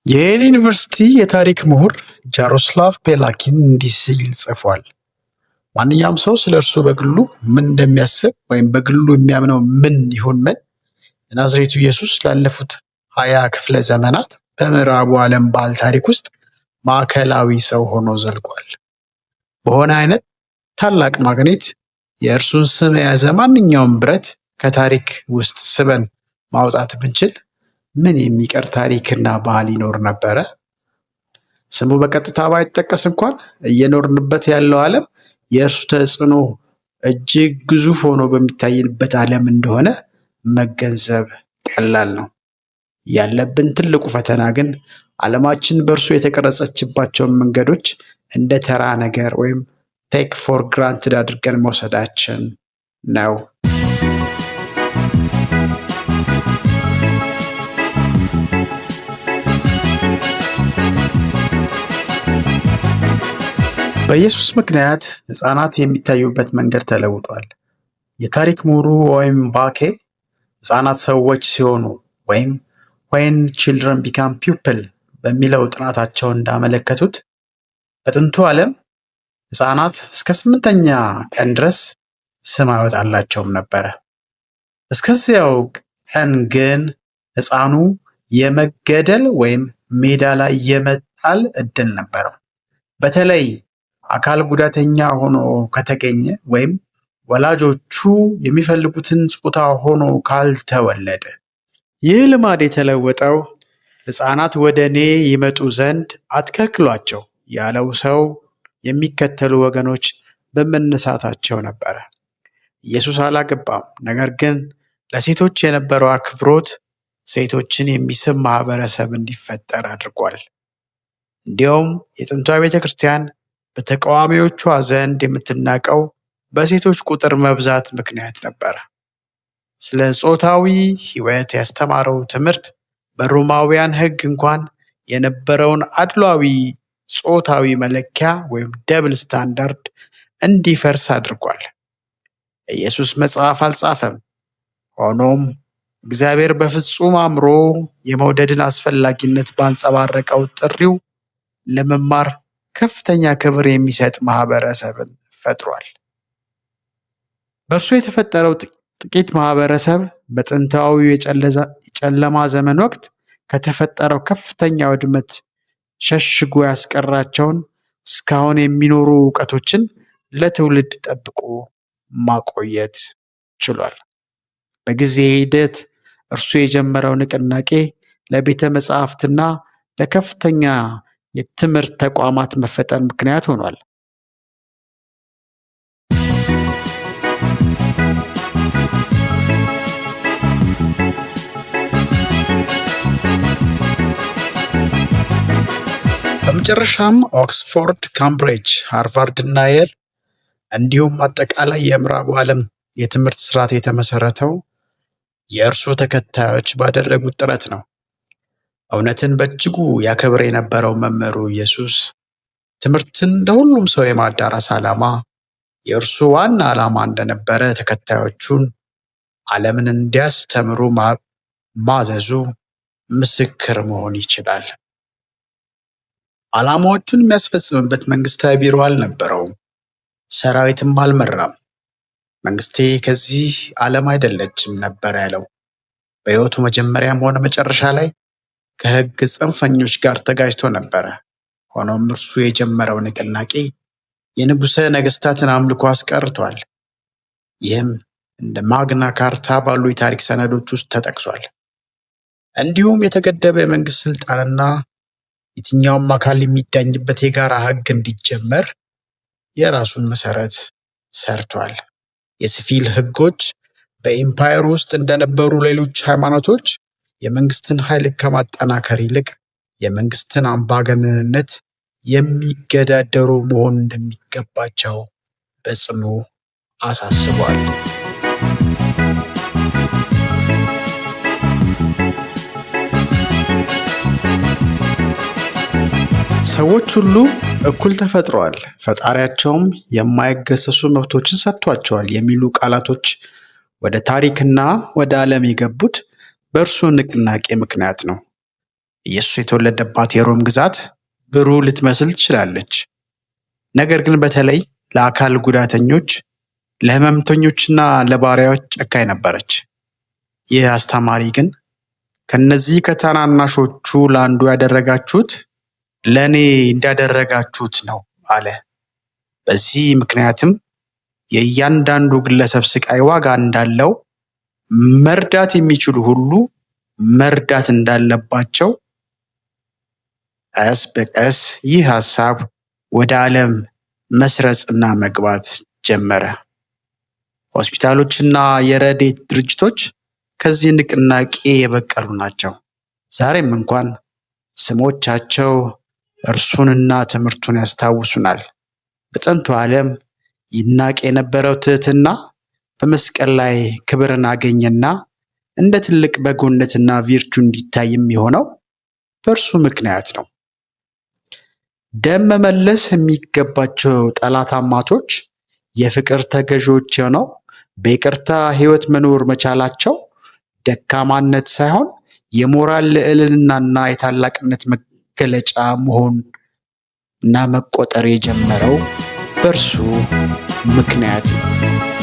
የዬል ዩኒቨርሲቲ የታሪክ ምሁር ጃሮስላቭ ፔላኪን እንዲህ ሲል ጽፏል። ማንኛውም ሰው ስለ እርሱ በግሉ ምን እንደሚያስብ ወይም በግሉ የሚያምነው ምን ይሁን ምን፣ የናዝሬቱ ኢየሱስ ላለፉት 20 ክፍለ ዘመናት በምዕራቡ ዓለም ባህል ታሪክ ውስጥ ማዕከላዊ ሰው ሆኖ ዘልቋል። በሆነ አይነት ታላቅ ማግኔት የእርሱን ስም የያዘ ማንኛውም ብረት ከታሪክ ውስጥ ስበን ማውጣት ብንችል ምን የሚቀር ታሪክና ባህል ይኖር ነበረ? ስሙ በቀጥታ ባይጠቀስ እንኳን እየኖርንበት ያለው ዓለም የእርሱ ተጽዕኖ እጅግ ግዙፍ ሆኖ በሚታይበት ዓለም እንደሆነ መገንዘብ ቀላል ነው። ያለብን ትልቁ ፈተና ግን ዓለማችን በእርሱ የተቀረጸችባቸውን መንገዶች እንደ ተራ ነገር ወይም take for granted አድርገን መውሰዳችን ነው። በኢየሱስ ምክንያት ሕፃናት የሚታዩበት መንገድ ተለውጧል። የታሪክ ምሁሩ ወይም ባኬ ሕፃናት ሰዎች ሲሆኑ ወይም When Children Become People በሚለው ጥናታቸው እንዳመለከቱት፣ በጥንቱ ዓለም ሕፃናት እስከ ስምንተኛ ቀን ድረስ ስም አይወጣላቸውም ነበረ። እስከዚያው ቀን ግን ሕፃኑ የመገደል ወይም ሜዳ ላይ የመጣል እድል ነበረው። በተለይ አካል ጉዳተኛ ሆኖ ከተገኘ ወይም ወላጆቹ የሚፈልጉትን ጾታ ሆኖ ካልተወለደ። ይህ ልማድ የተለወጠው ሕፃናት ወደ እኔ ይመጡ ዘንድ አትከልክሏቸው ያለው ሰው የሚከተሉ ወገኖች በመነሳታቸው ነበረ። ኢየሱስ አላገባም፣ ነገር ግን ለሴቶች የነበረው አክብሮት ሴቶችን የሚስብ ማህበረሰብ እንዲፈጠር አድርጓል። እንዲያውም የጥንቷ ቤተ ክርስቲያን በተቃዋሚዎቿ ዘንድ የምትናቀው በሴቶች ቁጥር መብዛት ምክንያት ነበረ። ስለ ጾታዊ ሕይወት ያስተማረው ትምህርት በሮማውያን ሕግ እንኳን የነበረውን አድሏዊ ጾታዊ መለኪያ ወይም double standard እንዲፈርስ አድርጓል። ኢየሱስ መጽሐፍ አልጻፈም። ሆኖም እግዚአብሔር በፍጹም አእምሮ የመውደድን አስፈላጊነት ባንጸባረቀው ጥሪው ለመማር ከፍተኛ ክብር የሚሰጥ ማህበረሰብን ፈጥሯል። በእርሱ የተፈጠረው ጥቂት ማህበረሰብ በጥንታዊው የጨለማ ዘመን ወቅት ከተፈጠረው ከፍተኛ ውድመት ሸሽጎ ያስቀራቸውን እስካሁን የሚኖሩ እውቀቶችን ለትውልድ ጠብቆ ማቆየት ችሏል። በጊዜ ሂደት እርሱ የጀመረው ንቅናቄ ለቤተ መጻሕፍትና ለከፍተኛ የትምህርት ተቋማት መፈጠር ምክንያት ሆኗል። በመጨረሻም ኦክስፎርድ፣ ካምብሪጅ፣ ሃርቫርድ እና የል እንዲሁም አጠቃላይ የምዕራቡ ዓለም የትምህርት ስርዓት የተመሰረተው የእርሱ ተከታዮች ባደረጉት ጥረት ነው። እውነትን በእጅጉ ያከብር የነበረው መምህሩ ኢየሱስ ትምህርትን ለሁሉም ሰው የማዳረስ ዓላማ የእርሱ ዋና ዓላማ እንደነበረ ተከታዮቹን ዓለምን እንዲያስተምሩ ማዘዙ ምስክር መሆን ይችላል። ዓላማዎቹን የሚያስፈጽምበት መንግስታዊ ቢሮ አልነበረውም፣ ሰራዊትም አልመራም። መንግስቴ ከዚህ ዓለም አይደለችም ነበር ያለው። በሕይወቱ መጀመሪያም ሆነ መጨረሻ ላይ ከሕግ ጽንፈኞች ጋር ተጋጭቶ ነበረ። ሆኖም እርሱ የጀመረው ንቅናቄ የንጉሠ ነገሥታትን አምልኮ አስቀርቷል። ይህም እንደ ማግና ካርታ ባሉ የታሪክ ሰነዶች ውስጥ ተጠቅሷል። እንዲሁም የተገደበ የመንግስት ስልጣንና የትኛውም አካል የሚዳኝበት የጋራ ሕግ እንዲጀመር የራሱን መሰረት ሰርቷል። የሲቪል ሕጎች በኢምፓየር ውስጥ እንደነበሩ ሌሎች ሃይማኖቶች የመንግስትን ኃይል ከማጠናከር ይልቅ የመንግስትን አምባገነንነት የሚገዳደሩ መሆን እንደሚገባቸው በጽኑ አሳስቧል። ሰዎች ሁሉ እኩል ተፈጥረዋል፣ ፈጣሪያቸውም የማይገሰሱ መብቶችን ሰጥቷቸዋል የሚሉ ቃላቶች ወደ ታሪክና ወደ ዓለም የገቡት በእርሱ ንቅናቄ ምክንያት ነው። ኢየሱስ የተወለደባት የሮም ግዛት ብሩህ ልትመስል ትችላለች። ነገር ግን በተለይ ለአካል ጉዳተኞች፣ ለሕመምተኞችና ለባሪያዎች ጨካኝ ነበረች። ይህ አስተማሪ ግን ከነዚህ ከታናናሾቹ ለአንዱ ያደረጋችሁት ለእኔ እንዳደረጋችሁት ነው አለ። በዚህ ምክንያትም የእያንዳንዱ ግለሰብ ስቃይ ዋጋ እንዳለው፣ መርዳት የሚችሉ ሁሉ መርዳት እንዳለባቸው ቀስ በቀስ ይህ ሐሳብ ወደ ዓለም መስረጽና መግባት ጀመረ። ሆስፒታሎችና የረድኤት ድርጅቶች ከዚህ ንቅናቄ የበቀሉ ናቸው። ዛሬም እንኳን ስሞቻቸው እርሱንና ትምህርቱን ያስታውሱናል። በጥንቱ ዓለም ይናቅ የነበረው ትህትና በመስቀል ላይ ክብርን አገኘና እንደ ትልቅ በጎነትና virtue እንዲታይ የሚሆነው በእርሱ ምክንያት ነው። ደም መመለስ የሚገባቸው ጠላት አማቾች የፍቅር ተገዢዎች ሆነው በይቅርታ ሕይወት መኖር መቻላቸው ደካማነት ሳይሆን የሞራል ልዕልናና የታላቅነት መገለጫ መሆን እና መቆጠር የጀመረው በእርሱ ምክንያት ነው።